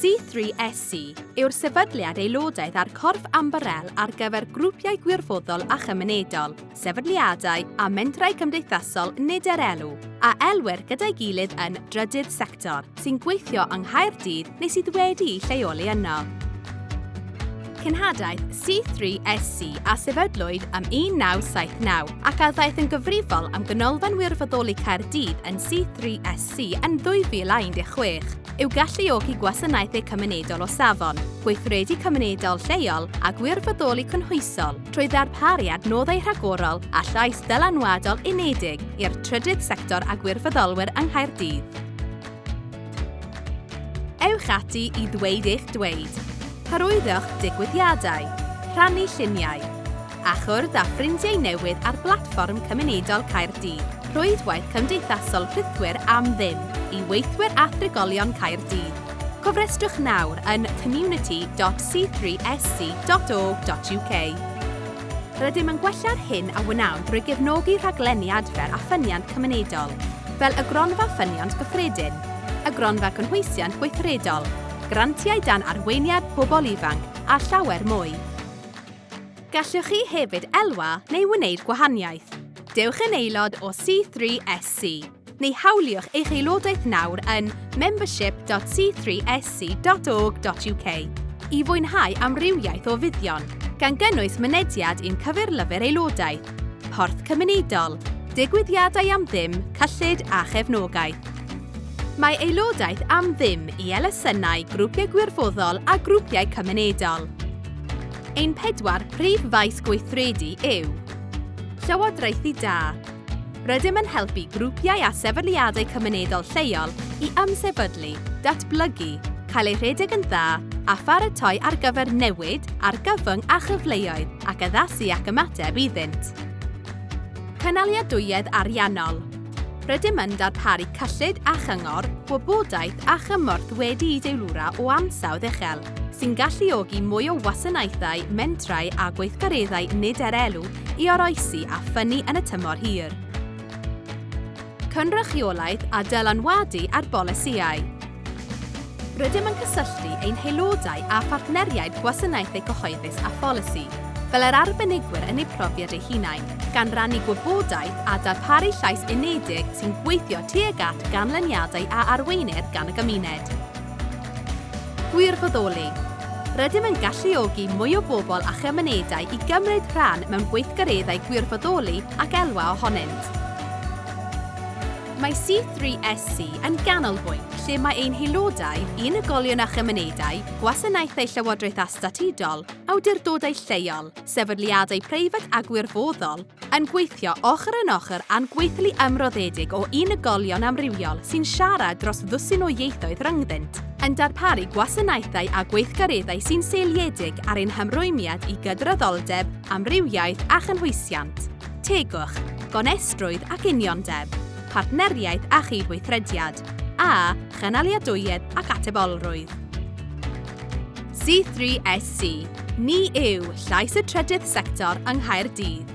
C3SC yw'r sefydliad aelodaeth a'r corff ambarel ar gyfer grwpiau gwirfoddol a chymunedol, sefydliadau a mentrau cymdeithasol nid er elw, a elwir gyda'i gilydd yn drydydd sector, sy'n gweithio yng Nghaerdydd neu sydd wedi'u lleoli yno. Cenhadaeth C3SC a sefydlwyd ym 1979 ac a ddaeth yn gyfrifol am Ganolfan Wirfoddoli Caerdydd yn C3SC yn 2016, yw galluogi gwasanaethau cymunedol o safon, gweithredu cymunedol lleol a gwirfoddoli cynhwysol trwy ddarparu adnoddau rhagorol a llais dylanwadol unedig i'r trydydd sector a gwirfoddolwyr yng Nghaerdydd. Ewch ati i ddweud eich dweud. Hyrwyddwch digwyddiadau, rhannu lluniau, a chwrdd â ffrindiau newydd ar blatfform cymunedol Caerdydd, rhwydwaith cymdeithasol rhithwir am ddim i weithwyr a thrigolion Caerdydd. Cofrestrwch nawr yn community.c3sc.org.uk. Rydym yn gwella'r hyn a wnawn drwy gefnogi rhaglenni adfer a ffyniant cymunedol, fel y Gronfa Ffyniant Gyffredin, y Gronfa Cynhwysiant Gweithredol, grantiau dan arweiniad pobl ifanc, a llawer mwy. Gallwch chi hefyd elwa neu wneud gwahaniaeth. Dewch yn aelod o C3SC, neu hawliwch eich aelodaeth nawr yn membership.c3sc.org.uk i fwynhau amrywiaeth o fuddion, gan gynnwys mynediad i'n cyfeirlyfr aelodaeth, porth cymunedol, digwyddiadau am ddim, cyllid a chefnogaeth. Mae aelodaeth am ddim i elusennau, grwpiau gwirfoddol a grwpiau cymunedol. Ein pedwar prif faes gweithredu yw, Llywodraethu da. Rydym yn helpu grwpiau a sefydliadau cymunedol lleol i ymsefydlu, datblygu, cael eu rhedeg yn dda a pharatoi ar gyfer newid, argyfwng a chyfleoedd ac addasu ac ymateb iddynt. Cynaliadwyedd ariannol. Rydym yn darparu cyllid a chyngor, gwybodaeth a chymorth wedi'i deilwra o ansawdd uchel, sy'n galluogi mwy o wasanaethau, mentrau a gweithgareddau nid er elw i oroesi a ffynnu yn y tymor hir. Cynrychiolaeth a dylanwadu ar bolisïau. Rydym yn cysylltu ein haelodau â phartneriaid gwasanaethau cyhoeddus a pholisi, fel yr arbenigwyr yn eu profiad eu hunain, gan rannu gwybodaeth a darparu llais unedig sy'n gweithio tuag at ganlyniadau a arweinir gan y gymuned. Gwirfoddoli. Rydym yn galluogi mwy o bobl a chymunedau i gymryd rhan mewn gweithgareddau gwirfoddoli ac elwa ohonynt. Mae C3SC yn ganolbwynt lle mae ein haelodau, unigolion a chymunedau, gwasanaethau llywodraeth a statudol, awdurdodau lleol, sefydliadau preifat a gwirfoddol, yn gweithio ochr yn ochr â'n gweithlu ymroddedig o unigolion amrywiol sy'n siarad dros ddwsin o ieithoedd rhyngddynt, yn darparu gwasanaethau a gweithgareddau sy'n seiliedig ar ein hymrwymiad i gydraddoldeb, amrywiaeth a chynhwysiant. Tegwch, gonestrwydd ac uniondeb, partneriaeth a chydweithrediad, a chynaliadwyedd ac atebolrwydd. C3SC, Ni yw llais y trydydd sector yng Nghaerdydd.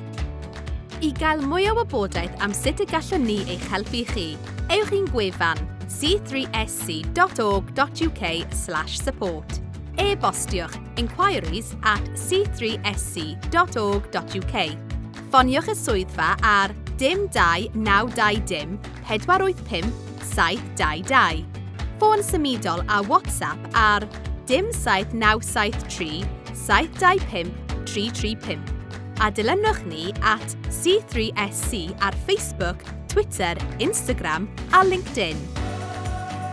I gael mwy o wybodaeth am sut y gallwn ni eich helpu chi, ewch i'n gwefan c3sc.org.uk/support. E-bostiwch inquiries at c3sc.org.uk. Ffoniwch y swyddfa ar dim 2920 485 722. Ffôn symudol a WhatsApp ar dim 7973 725 335. A dilynwch ni at C3SC ar Facebook, Twitter, Instagram a LinkedIn.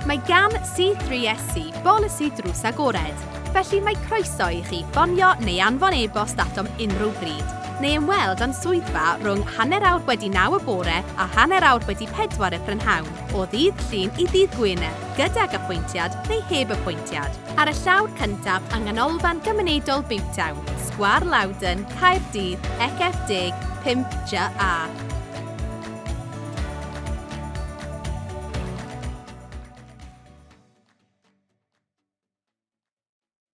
Mae gan C3SC bolisi drws agored, felly mae croeso i chi ffonio neu anfon e-bost atom unrhyw bryd, neu ymweld â'n swyddfa rhwng 9:30 y bore a 4:30 y prynhawn, o ddydd Llun i ddydd Gwener, gydag apwyntiad neu heb apwyntiad, ar y llawr cyntaf yng Nghanolfan Gymunedol Butetown, Sgwâr Loudon, Caerdydd, ECF 10 5JA.